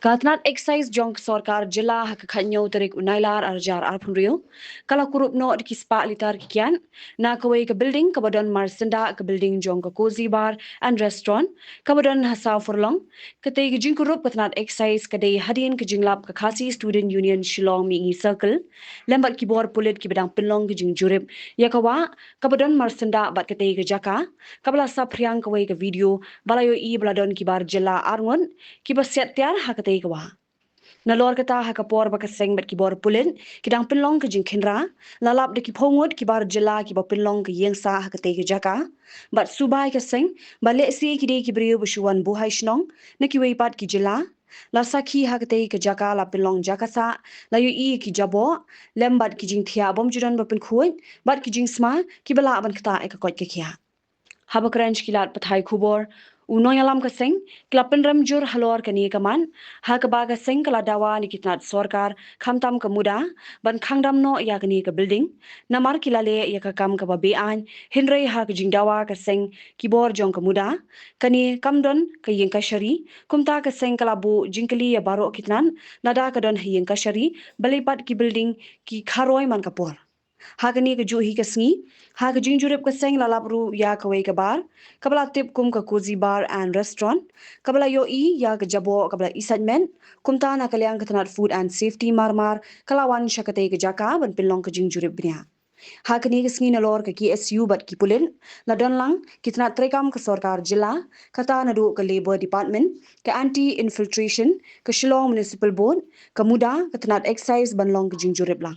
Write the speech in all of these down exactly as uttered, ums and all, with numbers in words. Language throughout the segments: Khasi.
Ka tnat excise jong ka sorkar jylla ha ka khathynñiew tarik u Nailar arhajar arphew hynriew ka la kurup noh da ki spah litar ki kiad na kawei ka building kaba don marsyndah ka building jong ka Cozy Bar and Restaurant kaba don ha Saw Furlong. Katei ka jingkurup ka tnat excise ka dei hadien ka jinglap ka Khasi Student Union Shillong Mihngi Circle lem bad ki bor pulit kiba dang pynlong ka jingjurip ïa ka wah kaba don marsyndah bad katei ka jaka, kaba la saphriang kawei ka video ba la ïohi ba la don ki bar jylla arngut kiba siat tiar ha katei ka wah. Nalor kata, ha ka por ba ka seng bad ki bor pulit ki dang pynlong ka jingkhynra, la lap da ki phew ngut ki bar jylla kiba pynlong ka ïing sah ha katei ka jaka bad suba ïa ka seng ba lehse ki dei ki briew ba shu wan buhai shnong na kiwei pat ki jylla. La sakhi ha katei ka jaka la pynlong jaka sah, la ïohi ki jaboh lem bad ki jingthiah bym ju don ba pynkhuid bad ki jingsma kiba lah ban ktah ïa ka koit ka khiah. Haba kren sha ki lad pathai khubor, u nongïalam ka seng, ki la pynrem jur halor kane ka mat ha kaba ka seng ka la dawa na ki tnat sorkar khamtam ka MUDA ban khang dam noh ïa kane ka building namar ki la leh ïa ka kam kaba beaiñ, hynrei ha ka jingdawa ka seng ki bor jong ka MUDA, kane kam don ka ïing kashari. Kumta ka seng ka la buh jingkylli ïa baroh ki tnat lada ka don ha ïing kashari, balei pat ki building ki kharoi man ka por. Ha kane kajuh hi ka sngi, ha ka jingjurip ka seng la lap ruh ïa kawei ka bar kaba la tip kum ka Cozy Bar and Restaurant, kaba la ïohi ïa ka jaboh kaba la isaitmet. Kumta na ka liang ka tnat Food and Safety mar mar ka la wan sha katei ka jaka ban pynlong ka jingjurip bniah. Ha kane ka sngi nalor ka KSU bad ki pulit la don lang ki tnat treikam ka sorkar jylla, kata naduh ka Labour Department, ka Anti Infiltration, ka Shillong Municipal Board, ka MUDA, ka tnat Excise ban long ka jingjurip lang.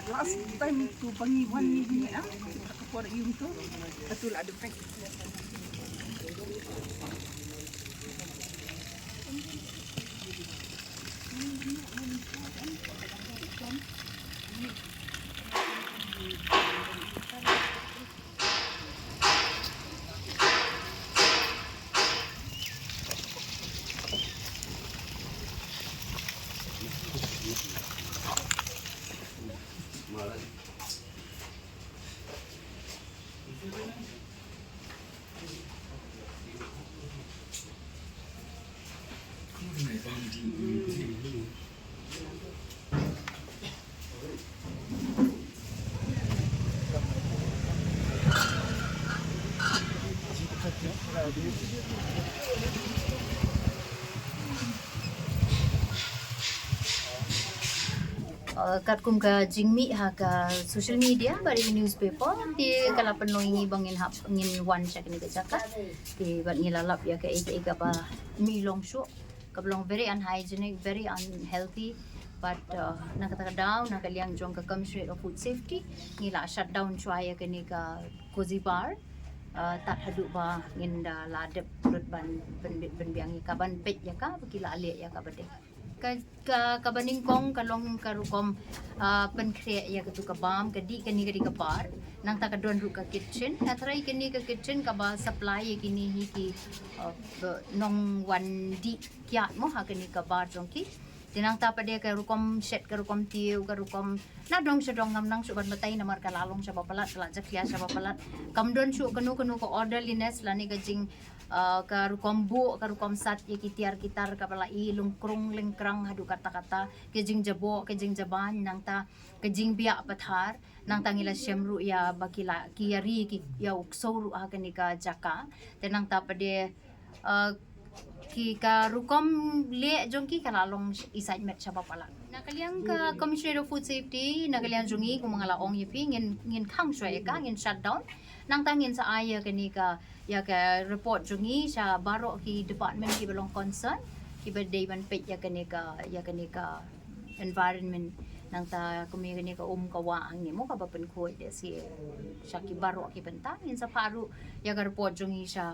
Last time tu pagi wan ni ni ah, ka por yung tu, atu la ada pack. Uh, katkum ka jingmih ha ka social media bad ïa ka newspaper, te ka la pynlong ïa ngi ba ngin hap, ngin wan sha kane ka jaka. Te bad ngi la lap ïa kaei kaei kaba mih long shuh, kaba long very unhygienic, very unhealthy. But uh, na kata ka daw, na ka liang jong ka Commissioner of Food Safety, ngi la shut down shuwa ïa kane ka Cozy Bar. Uh, tad haduh ba ngin da la dep lut ban, ban, ban biang ïa ka, ban peit ïa ka ba ki la leh ïa ka ba dei. Ka, ka, kaba nyngkong ka long ka rukom, ah, pynkhreh ïa katu ka bam, ka dih kane ka dei ka bar. Nangta ka don ruh ka kitchen. Hynrei kane ka kitchen kaba supply ïa kine hi ki, ah, ba nongwan dih kiad mo ha kane ka bar jong ki. Te nangta pat de ka rukom shet, ka rukom tiew, ka rukom na dong sha dong ngam nang shuh ban batai namar ka la long shaba palat, ka la jakhlia shaba palat. Kam don shuh kano kano ka orderliness lane ka jing, ah, ka rukom buh, ka rukom sat ïa ki tiar ki tar kaba la i lyngkrung lyngkrang haduh katta katta, ka jingjaboh, ka jingjabaiñ, nangta ka jingbiah pathar, nangta ngi la shem ruh ïa ba ki la, ki ïa ri, ki ïa u ksew ruh ha kane ka jaka. Te nangta pat de, ah, ki ka rukom leh jong ki ka la long isaitmet shaba palat. Na ka liang ka Commissioner of Food Safety, na ka liang jong ngi, kum nga la ong ïa phi, ngin, ngin khang shuwa ïa ka, ngin shut down. Nangta ngin sa ai ïa kane ka, ïa ka report jong ngi sha baroh ki department kiba long concern, kiba dei ban peit ïa kane ka, ïa kane ka environment. Nangta kum ïa kane ka um ka wah hangne mo kaba pynkhuid de shi sha ki baroh ki bynta, ngin sa phah ruh ïa ka report jong ngi sha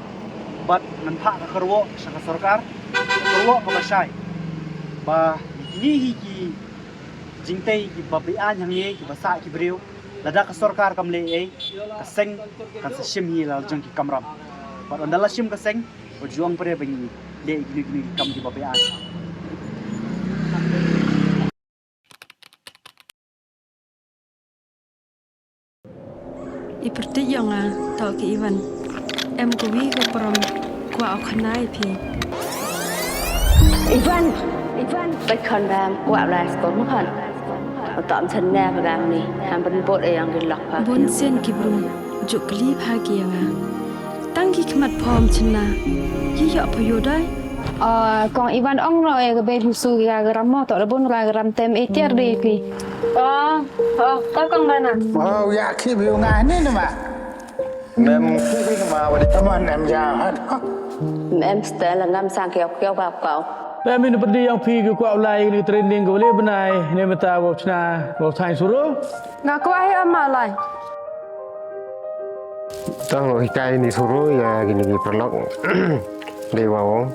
bad ngan phah ka kyrwoh sha ka sorkar, ka kyrwoh kaba shai ba kine hi ki jingtei kiba beaiñ hangne, kiba sah ki briew, Lada ka sorkar kam leh ei, ka seng kan sa shim hi la jong ki kamram. Bad ynda la shim ka seng, wat ju ong pat ba ngi leh kino kino ki kam kiba beaiñ. I pyrthei ïong nga, to ki Ivan. Em kawi ka prom, kwah u khana ïa phi. Ivan, Ivan, peit khon bam, kwah lai skor mu khon. Utom chen ne pagam ni, ham ban bot e ïong ki lok pa. Bun sien ki briew, juk kli pha ki ïa nga. Tang ki khmat phom chynna, ki ïoh pha ïoh dai. Ah, kong Ivan ong no e ka bei busu ki ga gram mo, to da bun ga gram tem e tiar de ki. Oh, oh, ko kong bana. Oh, ya ki bi nga ni ni ma. Mem ki bi ma wadi. Come on, em ja hat. Mem stel ngam sang kiau kiau ka kau. Mem in pedi yang phi ki kwah ulai ni training ko le benai ni meta wo chna wo thai suru. Nga kwah hi ama lai. Tang lo hikai ni suru ïa kini ki paralok. Dei wa wong.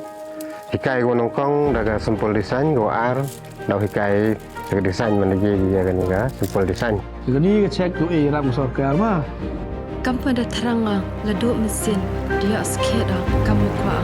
Hikai ko nongkong da ka simple design ko ar. Dau hikai da ka design man da ji ïa kani ka simple design. Kani ka check ko e ram sorkar ma. Kam pa da thrang nga la do mesin dia skhet da kam kwah.